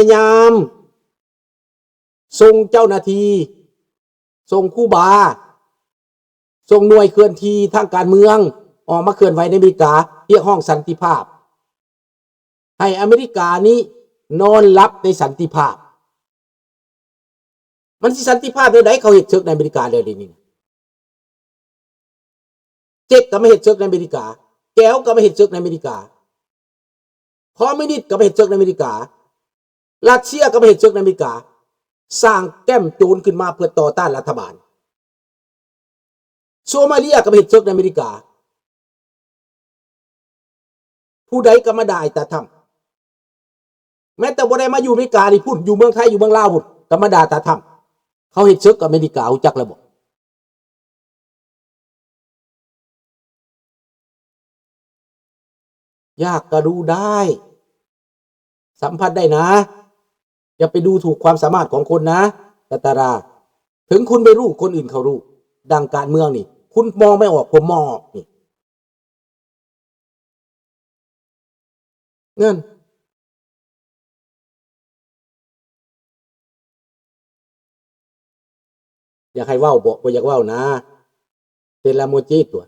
ຍາຍາມສົ່ງເຈົ້າໜ້າທີ່, ສົ່ງຄູບາ, ສົ່ງໜ່ວຍເຄື່ອນທີ່ທາງການເມືອງອອກມາເຄື່ອນໄຫວໃນອາເມລິກາ, ຮຽກຮ້ອງສັນຕິພາບ, ໃຫ້ອາເມລິການີ້ນອນຫຼັບໃນສັນຕິພາບ. ມັນຊິສັນຕິພາບແນວໃດ? ເຂົາເຮັດເສິກໃນອາເມລິກາແລ້ວເດນີ້. ເຈັກກໍມາເຮັດເສິກໃນອາເມລິກາ, ແກວກໍມາເຮັດເສິກໃນອາເມລິກາ, ຄອມມິວນິດກໍມາເຮັດເສິກໃນອາເມລິກາ, ຣັດເຊຍກໍມາເຮັດເສິກໃນອາເມລິກາ, ສ້າງແຄ້ມໂຈນຂຶ້ນມາເພື່ອຕໍ່ຕ້ານລັດຖະບານ. ໂຊມາເລຍກໍມາເຮັດເສິກໃນອາເມລິກາ. ຜູ້ໃດກໍມາດ່າຕາທຳ. ແມ້ແຕ່ບໍ່ໄດ້ມາຢູ່ອາເມລິການີ້ພຸ້ນ, ຢູ່ເມືອງໄທ, ຢູ່ເມືອງລາວພຸ້ນ, ກໍມາດ່າຕາທຳ. ເຂົາເຮັດເສິກກັບອາເມລິກາ, ຮູ້ຈັກແລ້ວບໍ່? ຢາກກໍຮູ້ໄດ້, ສຳຜັດໄດ້ນະ. ຢ່າໄປດູຖູກຄວາມສາມາດຂອງຄົນນະ, ກະຕາລາ. ເຖິງຄຸນໄປຮູ້, ຄົນອື່ນເຂົາຮູ້. ດັ່ງການເມືອງນີ້, ຄຸນມອງໄມ່ອອກ, ຜົມມອງອອກນີ້. ນັ້ນ. ຢາກໃຫ້ເວົ້າບໍ? ບໍ່ຢາກເວົ້ານາ. C'est la moitié ຕົວ.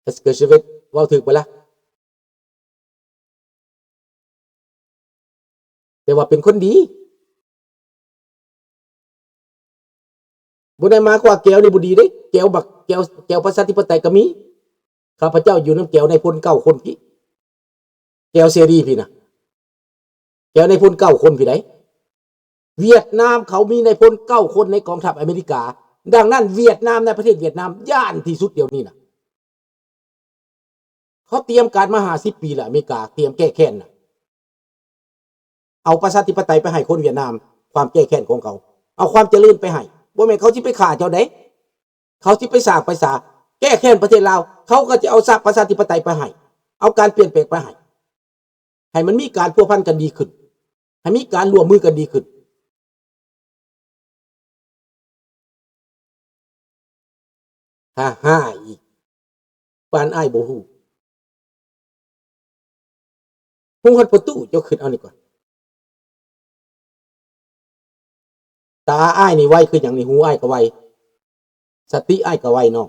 Est-ce que je vais ເວົ້າຖືກບໍ່ລະ? ແຕ່ວ່າເປັນຄົນດີ. ບໍ່ໄດ້ໝາຍຄວາມວ່າແກວນີ້ບໍ່ດີເດ້. ແກວບັກ ແກວ ແກວປະຊາທິປະໄຕກໍມີ. ຂ້າພະເຈົ້າຢູ່ນຳແກວນາຍພົນເກົ້າຄົນພີ້. ແກວເສລີພີ້ນະ. ແກວນາຍພົນເກົ້າຄົນພີ້ໃດ. ຫວຽດນາມເຂົາມີນາຍພົນເກົ້າຄົນໃນກອງທັບອາເມລິກາ. ດັ່ງນັ້ນຫວຽດນາມ ໃນປະເທດຫວຽດນາມຢ້ານທີ່ສຸດດຽວນີ້ນະ. ເຂົາຕຽມການມາຫ້າສິບປີແລ້ວ, ອາເມລິກາຕຽມແກ້ແຄ້ນນະ. ເອົາປະຊາທິປະໄຕໄປໃຫ້ຄົນຫວຽດນາມ, ຄວາມແກ້ແຄ້ນຂອງເຂົາ, ເອົາຄວາມຈະເລີນໄປໃຫ້. ບໍ່ແມ່ນເຂົາຊິໄປຂ້າເຈົ້າໃດ, ເຂົາຊິໄປສ້າງໄປສາ, ແກ້ແຄ້ນປະເທດລາວ, ເຂົາກໍຈະເອົາສະ ປະຊາທິປະໄຕໄປໃຫ້, ເອົາການປ່ຽນແປງໄປໃຫ້, ໃຫ້ມັນມີການພົວພັນກັນດີຂຶ້ນ, ໃຫ້ມີການຮ່ວມມືກັນດີຂຶ້ນ. ຫາ ຫາອີກ. ປານອ້າຍບໍ່ຮູ້. ຮູ້ຮອດປະຕູ, ເຈົ້າຄິດເອົານີ້ກ່ອນ. ຕາອ້າຍນີ້ໄວຄືຫຍັງນີ້, ຫູອ້າຍກໍໄວ, ສະຕິອ້າຍກໍໄວນ້ອງ.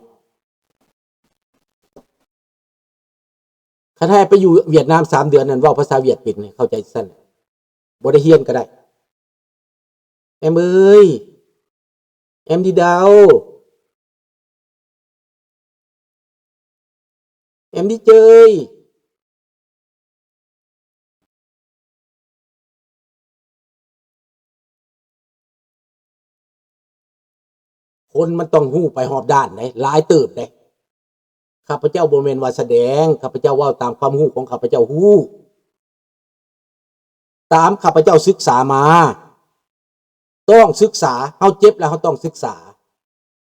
ຄັນໃຫ້ໄປຢູ່ຫວຽດນາມສາມເດືອນນັ້ນ ເວົ້າພາສາຫວຽດເປັນ, ເຂົ້າໃຈຊັ້ນ. ບໍ່ໄດ້ຮຽນກໍໄດ້. Em ơi, em đi đâu? Em đi chơi. ຄົນມັນຕ້ອງຮູ້ໄປຮອບດ້ານເດ້, ຫຼາຍເຕີບເດ້. ຂ້າພະເຈົ້າບໍ່ແມ່ນວ່າສະແດງ, ຂ້າພະເຈົ້າເວົ້າຕາມຄວາມຮູ້ຂອງຂ້າພະເຈົ້າຮູ້, ຕາມຂ້າພະເຈົ້າສຶກສາມາ. ຕ້ອງສຶກສາ, ເຮົາເຈັບແລ້ວເຮົາຕ້ອງສຶກສາ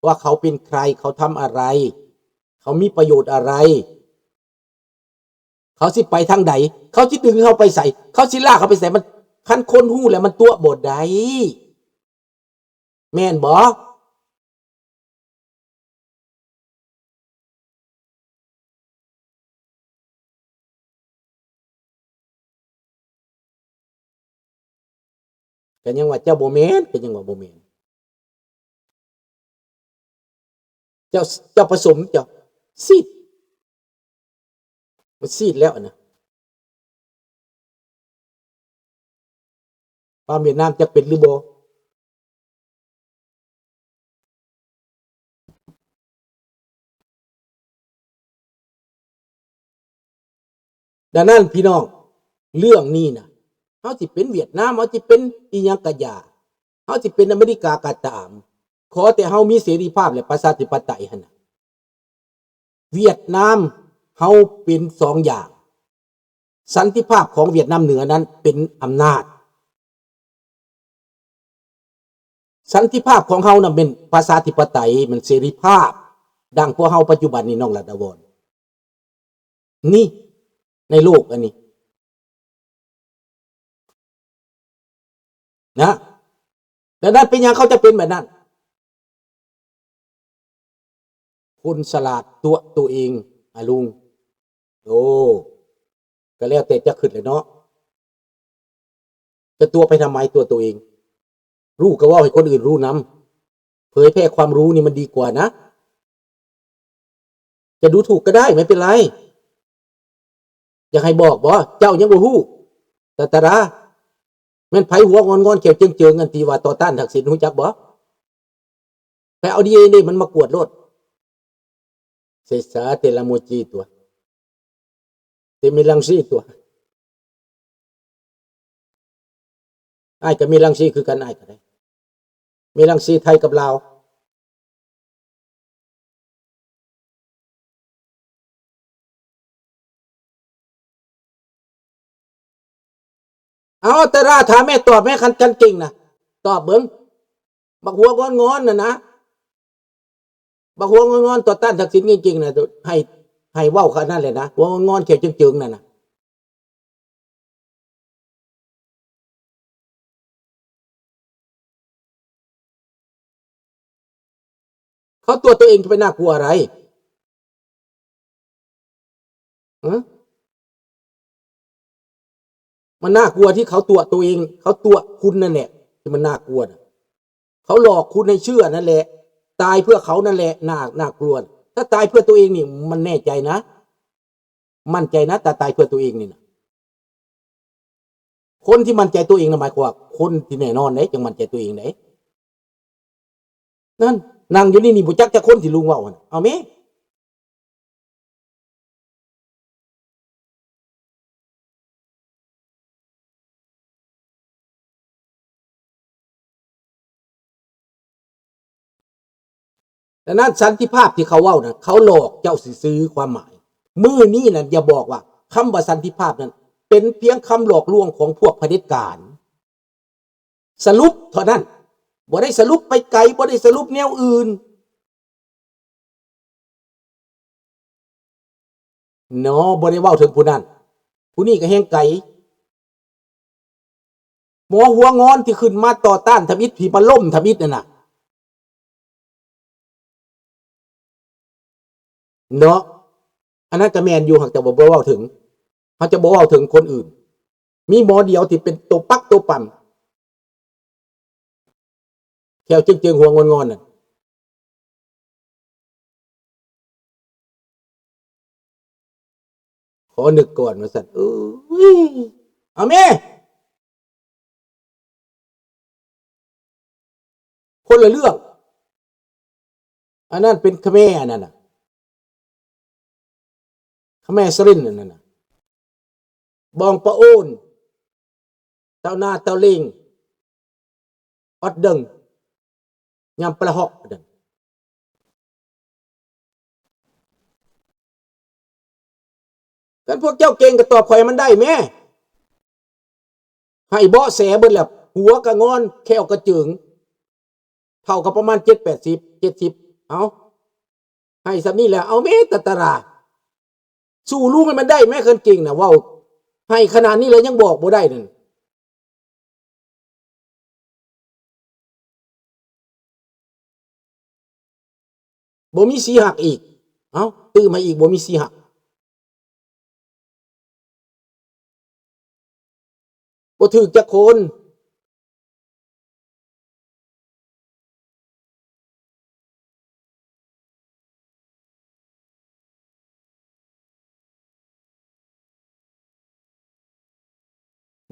ວ່າເຂົາເປັນໃຄ, ເຂົາທຳອະໄລ, ເຂົາມີປະໂຫຍດອະໄລ, ເຂົາຊິໄປທາງໃດ, ເຂົາຊິດຶງເຮົາໄປໃສ, ເຂົາຊິລາກເຮົາໄປໃສ. ມັນ ຄັນຄົນຮູ້ແລ້ວມັນຕົວະບໍ່ໄດ້, ແມ່ນບໍ່? ກໍຍັງວ່າເຈົ້າບໍ່ແມ່ນ, ກໍຍັງວ່າບໍ່ແມ່ນ. ເຈົ້າ ເຈົ້າປະສົມ, ເຈົ້າຊີດ, ມັນຊີດແລ້ວນະ. ຄວາມຫວຽດນາມຈັກເປັນຫຼືບໍ່? ດັ່ງນັ້ນພີ່ນ້ອງ, ເລື່ອງນີ້ນະ, ເຮົາຊິເປັນຫວຽດນາມ, ເຮົາຊິເປັນອີ່ຫຍັງກະຢ່າ, ເຮົາຊິເປັນອາເມລິກາກະຕາມ, ຂໍແຕ່ເຮົາມີເສລີພາບ ແລະ ປະຊາທິປະໄຕຫັ້ນນະ. ຫວຽດນາມເຮົາເປັນສອງຢ່າງ, ສັນຕິພາບຂອງຫວຽດນາມເໜືອນັ້ນເປັນອຳນາດ, ສັນຕິພາບຂອງເຮົານະແມ່ນປະຊາທິປະໄຕ, ແມ່ນເສລີພາບ, ດັ່ງພວກເຮົາປັດຈຸບັນນີ້ ນ້ອງລັດດາວອນ, ນີ້ ໃນໂລກອັນນີ້. ນະ ແລ້ວນັ້ນເປັນຫຍັງເຂົາຈະເປັນແບບນັ້ນ? ຄົນສະຫຼາດຕົວະໂຕເອງອາລຸງ, ໂອ້ ກໍແລ້ວແຕ່ຈະຄິດແຫຼະເນາະ. ຈະຕົວະໄປທຳໄມ? ຕົວະໂຕເອງ. ຮູ້ກໍເວົ້າໃຫ້ຄົນອື່ນຮູ້ນຳ. ເຜີຍແຜ່ຄວາມຮູ້ນີ້ມັນດີກວ່ານະ. ຈະດູຖູກກໍໄດ້ ໄມ່ເປັນໄລ. ຢາກໃຫ້ບອກບໍ? ເຈົ້າຍັງບໍ່ຮູ້. ຕາຕາດາ ແມ່ນໃຜຫົວງອນໆ ແຂ້ວເຈີງໆ ອັນທີ່ວ່າຕໍ່ຕ້ານທັກສິນ ຮູ້ຈັກບໍ? ໄປເອົາດີເອັນເອມັນມາກວດໂລດ. ເສສາເຕລະໂມຈີຕົວະ ເຕເມລັງຊີຕົວະ. ອ້າຍກໍເມລັງຊີຄືກັນ ອ້າຍກໍໄດ້ ເມລັງຊີໄທກັບລາວ. ເອົາ ຕາດາ ຖ້າແມ່ຕອບແມ່ ຄັນກັນເກັ່ງນະ ຕອບເບິ່ງ. ບັກຫົວງອນໆ ຫັ້ນນະ ບັກຫົວງອນໆ ຕໍ່ຕ້ານທັກສິນເກັ່ງໆ ນະ ໃຫ້ ໃຫ້ເວົ້າຂະນັ້ນແຫຼະນະ ຫົວງອນໆ ແຂ້ວເຈີງໆ ນັ້ນນະ. ເຂົາຕົວະໂຕເອງ ຈະໄປໜ້າກົວອະໄລ? ຮະ? ມັນໜ້າກົວທີ່ເຂົາຕົວະໂຕເອງ ເຂົາຕົວະຄຸນນັ້ນແຫຼະ ທີ່ມັນໜ້າກົວນະ. ເຂົາຫຼອກຄຸນໃຫ້ເຊື່ອນັ້ນແຫຼະ ຕາຍເພື່ອເຂົານັ້ນແຫຼະ ໜ້າ ໜ້າກົວ. ຖ້າຕາຍເພື່ອໂຕເອງນີ້ ມັນແນ່ໃຈນະ ໝັ້ນໃຈນະ ຖ້າຕາຍເພື່ອໂຕເອງນີ້ນະ. ຄົນທີ່ໝັ້ນໃຈໂຕເອງນະ ໝາຍຄວາມວ່າຄົນທີ່ແນ່ນອນເດ້ ຈັ່ງໝັ້ນໃຈໂຕເອງເດ້. ນັ້ນ ນັ່ງຢູ່ນີ້ນີ້ ບໍ່ຈັກຈັກຄົນທີ່ລຸງເວົ້າຫັ້ນ ເອົາແມ. ດັ່ງນັ້ນ ສັນຕິພາບທີ່ເຂົາເວົ້ານະ ເຂົາຫຼອກເຈົ້າຊື່ໆ ຄວາມໝາຍ. ມື້ນີ້ນັ້ນ ຢ່າບອກວ່າຄຳວ່າສັນຕິພາບນັ້ນ ເປັນພຽງຄຳຫຼອກລວງຂອງພວກຜະເດັດການ. ສະຫຼຸບເທົ່ານັ້ນ ບໍ່ໄດ້ສະຫຼຸບໄປໄກ ບໍ່ໄດ້ສະຫຼຸບແນວອື່ນເນາະ ບໍ່ໄດ້ເວົ້າເຖິງຜູ້ນັ້ນ ຜູ້ນີ້ກໍແຮ່ງໄກ. ໝໍຫົວງອນທີ່ຂຶ້ນມາຕໍ່ຕ້ານທຳອິດ ທີ່ມາລົ້ມທຳອິດນັ້ນນະ ເນາະ ອັນນັ້ນກໍແມ່ນຢູ່ ຫາກແຕ່ວ່າບໍ່ເວົ້າເຖິງ ເຮົາຈະບໍ່ເວົ້າເຖິງຄົນອື່ນ. ມີໝໍດຽວທີ່ເປັນໂຕປັກໂຕປັ່ນ ແຂ້ວເຈີງໆ ຫົວງອນໆ ນັ້ນ. ຂໍນຶກກ່ອນວ່າຊັ້ນ ເອີຍ ເອົາແມ. ຄົນລະເລື່ອງ ອັນນັ້ນເປັນຂະແມ ອັນນັ້ນນະ ຂະແມສະລິນ ອັນນັ້ນນະ ບອງປະໂອນ ເຕົ້ານາເຕົ້າເລັງ ອອດເດິງ ຍຳປະລະຫອກ ອັນນັ້ນ. ຄັນພວກເຈົ້າເກັ່ງກໍຕອບຂ້ອຍໃຫ້ມັນໄດ້ແມ້. ໃຫ້ເບາະແສເບິດແລ້ວ ຫົວກະງອນ ແຂ້ວກະເຈີງ ເທົ່າກັບປະມານເຈັດແປດສິບ ເຈັດສິບ ເອົາ ໃຫ້ສ່ຳນີ້ແຫຼະ ເອົາແມ້ ຕາຕາດາ ສູ້ລຸງໃຫ້ມັນໄດ້ແມ້ ຄັນເກັ່ງນະ ເວົ້າໃຫ້ຂະໜາດນີ້ແລ້ວຍັງບອກບໍ່ໄດ້ນັ້ນ. ບໍ່ມີສີຫັກອີກ ເອົ້າ ຕື່ມໃຫ້ອີກ ບໍ່ມີສີຫັກ ບໍ່ຖືກຈັກຄົນ.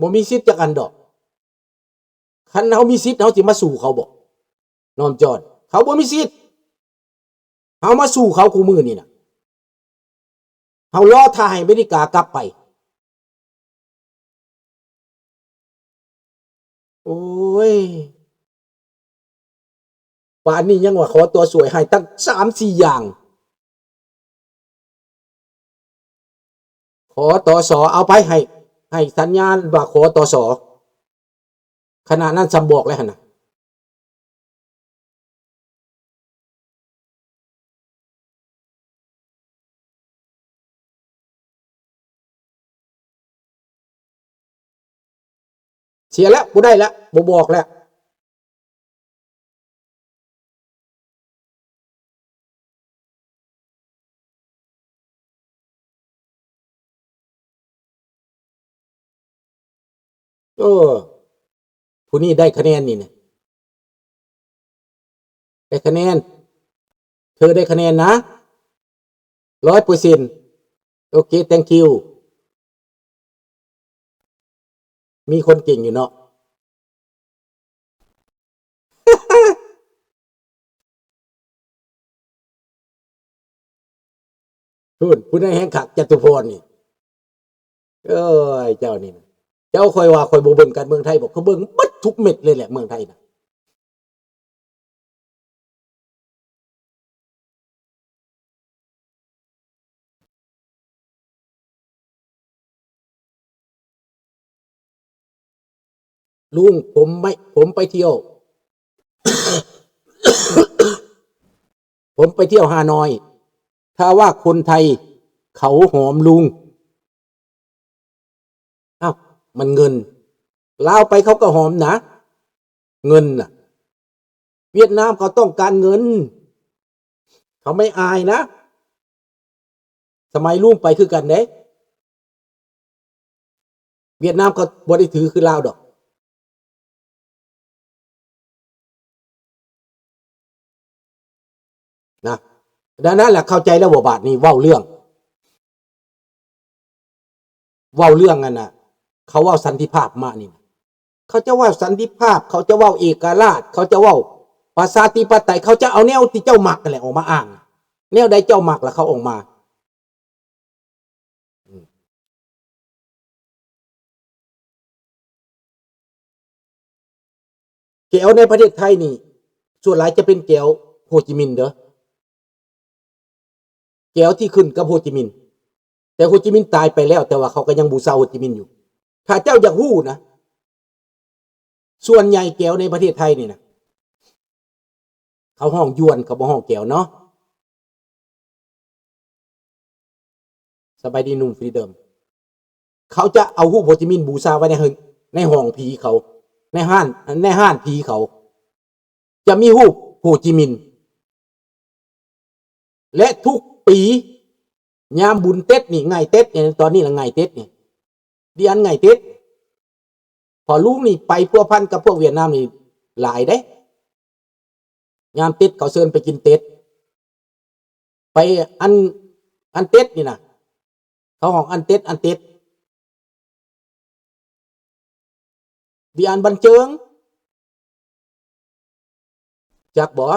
ບໍ່ມີສິດຈັກອັນດອກ. ຄັນເຮົາມີສິດ ເຮົາຊິມາສູ້ເຂົາບໍ? ນ້ອງຈອນ ເຂົາບໍ່ມີສິດ. ເຮົາມາສູ້ເຂົາຄູ່ມື້ນີ້ນະ. ເຮົາລໍຖ້າໃຫ້ອາເມລິກາກັບໄປ. ໂອ້ຍ ປານນີ້ຍັງວ່າຂໍຕົວະຊ່ວຍ ໃຫ້ຕັ້ງສາມສີ່ຢ່າງ. ຄຕສ ເອົາໄປ ໃຫ້ ໃຫ້ສັນຍານວ່າ ຄຕສ ຂະນະນັ້ນຊ່ຳບອກແລ້ວຫັ້ນນະ. ເສຍແລ້ວ ບໍ່ໄດ້ແລ້ວ ບໍ່ບອກແລ້ວ. ເອີ ຜູ້ນີ້ໄດ້ຄະແນນນີ້ນະ ໄດ້ຄະແນນ ເທີໄດ້ຄະແນນນະ ຮ້ອຍເປີເຊັນ. ໂອເຄ thank you. ມີຄົນເກັ່ງຢູ່ເນາະ. ພຸ້ນ ຜູ້ໃດແຮ່ງຄັກ ຈະຕຸພອນນີ້. ເອີຍ ເຈົ້ານີ້ນະ ເຈົ້າ ຂ້ອຍວ່າຂ້ອຍບໍ່ເບິ່ງການເມືອງໄທບໍ? ຂ້ອຍເບິ່ງເບິດທຸກເມັດເລີຍແຫຼະ ເມືອງໄທນະ. ລຸງ ຜົມໄປ ຜົມໄປທ່ຽວ ຜົມໄປທ່ຽວຮ່ານອຍ ຖ້າວ່າຄົນໄທເຂົາຫອມລຸງ ອ້າວ ມັນເງິນ ລາວໄປເຂົາກໍຫອມນະ ເງິນນະ. ຫວຽດນາມເຂົາຕ້ອງການເງິນ ເຂົາໄມ່ອາຍນະ. ສະໄໝລຸງໄປຄືກັນເດ້ ຫວຽດນາມເຂົາບໍ່ໄດ້ຖືຄືລາວດອກ. ນະ ດັ່ງນັ້ນລະ ເຂົ້າໃຈແລ້ວບໍ່? ບາດນີ້ເວົ້າເລື່ອງ ເວົ້າເລື່ອງອັນນ່ະ ເຂົາເວົ້າສັນຕິພາບມານີ້ນະ ເຂົາຈະເວົ້າສັນຕິພາບ ເຂົາຈະເວົ້າເອກະລາດ ເຂົາຈະເວົ້າປະຊາທິປະໄຕ ເຂົາຈະເອົາແນວທີ່ເຈົ້າມັກຫັ້ນແຫຼະອອກມາອ້າງ. ແນວໃດເຈົ້າມັກລະເຂົາອອກມາ. ແກວໃນປະເທດໄທນີ້ ສ່ວນຫຼາຍຈະເປັນແກວໂຮຈິມິນເດີ ແກວທີ່ຂຶ້ນກັບໂຮຈິມິນ ແຕ່ໂຮຈິມິນຕາຍໄປແລ້ວ ແຕ່ວ່າເຂົາກໍຍັງບູຊາໂຮຈິມິນຢູ່. ຖ້າເຈົ້າຢາກຮູ້ນະ ສ່ວນໃຫຍ່ແກວໃນປະເທດໄທນີ້ນະ ເຂົາຮ້ອງຢວນ ເຂົາບໍ່ຮ້ອງແກວເນາະ. ສະບາຍດີໜຸ່ມຟຣີດອມ. ເຂົາຈະເອົາຮູບໂຮຈິມິນບູຊາໄວ້ໃນເຮືອນ ໃນຫ້ອງຜີເຂົາ ໃນຮ້ານ ໃນຮ້ານຜີເຂົາ ຈະມີຮູບໂຮຈິມິນ ແລະ ທຸກປີຍາມບຸນເຕັດນີ້ ໄງ່ເຕັດນີ້ ຕອນນີ້ລະໄງ່ເຕັດນີ້ ດຽນໄງ່ເຕັດ ເພາະລຸງນີ້ໄປພົວພັນກັບພວກຫວຽດນາມນີ້ຫຼາຍເດ້. ຍາມເຕັດເຂົາເຊີນໄປກິນເຕັດ ໄປອັນ ອັນເຕັດນີ້ນະ ເຂົາຮ້ອງອັນເຕັດ ອັນເຕັດ ດີອັນບັນເຈິງ ຈັກບໍ່?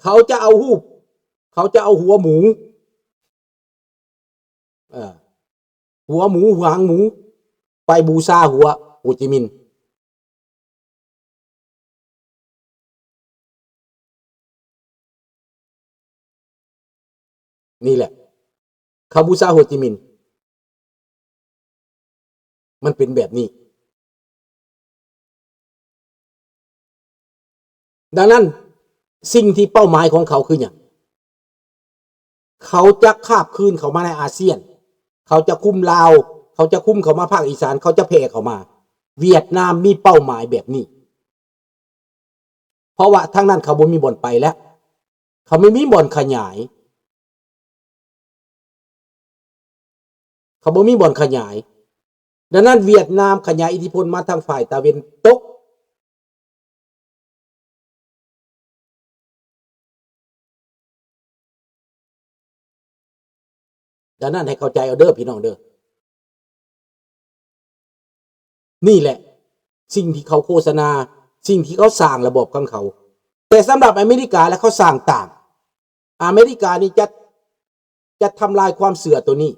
ເຂົາຈະເອົາຮູບ ເຂົາຈະເອົາຫົວໝູ ເອີ ຫົວໝູ ຫາງໝູ ໄປບູຊາຫົວໂຮຈິມິນ. ນີ້ແຫຼະ ເຂົາບູຊາໂຮຈິມິນ ມັນເປັນແບບນີ້. ດັ່ງນັ້ນ ສິ່ງທີ່ເປົ້າໝາຍຂອງເຂົາຄືຫຍັງ? ເຂົາຈະຄາບຄືນເຂົ້າມາໃນອາຊຽນ, ເຂົາຈະຄຸມລາວ, ເຂົາຈະຄຸມເຂົ້າມາພາກອີສານ, ເຂົາຈະແຜ່ເຂົ້າມາ. ຫວຽດນາມມີເປົ້າໝາຍແບບນີ້ ເພາະວ່າທາງນັ້ນເຂົາບໍ່ມີບ່ອນໄປແລ້ວ, ເຂົາບໍ່ມີບ່ອນຂະຫຍາຍ, ເຂົາບໍ່ມີບ່ອນຂະຫຍາຍ. ດັ່ງນັ້ນຫວຽດນາມຂະຫຍາຍອິດທິພົນມາທາງຝ່າຍຕາເວັນຕົກ. ດັ່ງນັ້ນໃຫ້ເຂົ້າໃຈເອົາເດີພີ່ນ້ອງເດີ. ນີ້ແຫຼະສິ່ງທີ່ເຂົາໂຄສະນາ, ສິ່ງທີ່ເຂົາສ້າງລະບອບຂອງເຂົາ. ແຕ່ສຳລັບອາເມລິກາແລ້ວເຂົາສ້າງຕ່າງ. ອາເມລິການີ້ຈະ, ຈະທຳລາຍຄວາມເຊື່ອໂຕນີ້,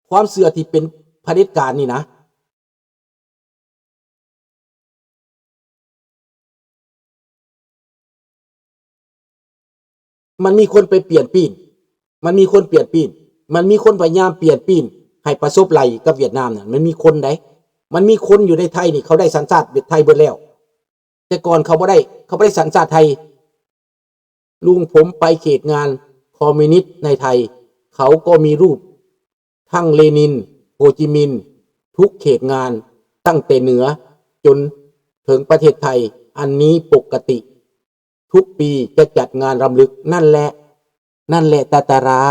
ຄວາມເຊື່ອທີ່ເປັນຜະເດັດການນີ້ນະ. ມັນມີຄົນໄປປ່ຽນປີ້ນ, ມັນມີຄົນປ່ຽນປີ້ນ, ມັນມີຄົນພະຍາຍາມປ່ຽນປີ້ນໃຫ້ປະສົບໄລ່ກັບຫວຽດນາມນະ, ມັນມີຄົນໃດ໋, ມັນມີຄົນຢູ່ໃນໄທນີ້ ເຂົາໄດ້ສັນຊາດໄທເບິດແລ້ວ, ແຕ່ກ່ອນເຂົາບໍ່ໄດ້, ເຂົາບໍ່ໄດ້ສັນຊາດໄທ. ລຸງ ຜົມໄປເຂດງານຄອມມິວນິດໃນໄທ, ເຂົາກໍມີຮູບທັງເລນິນ, ໂຮຈິມິນ, ທຸກເຂດງານ, ຕັ້ງແຕ່ເໜືອຈົນເຖິງປະເທດໄທ. ອັນນີ້ປົກກະຕິ, ທຸກປີຈະຈັດງານລຳລຶກ. ນັ້ນແຫຼະ, ນັ້ນແຫຼະຕາຕາລາ.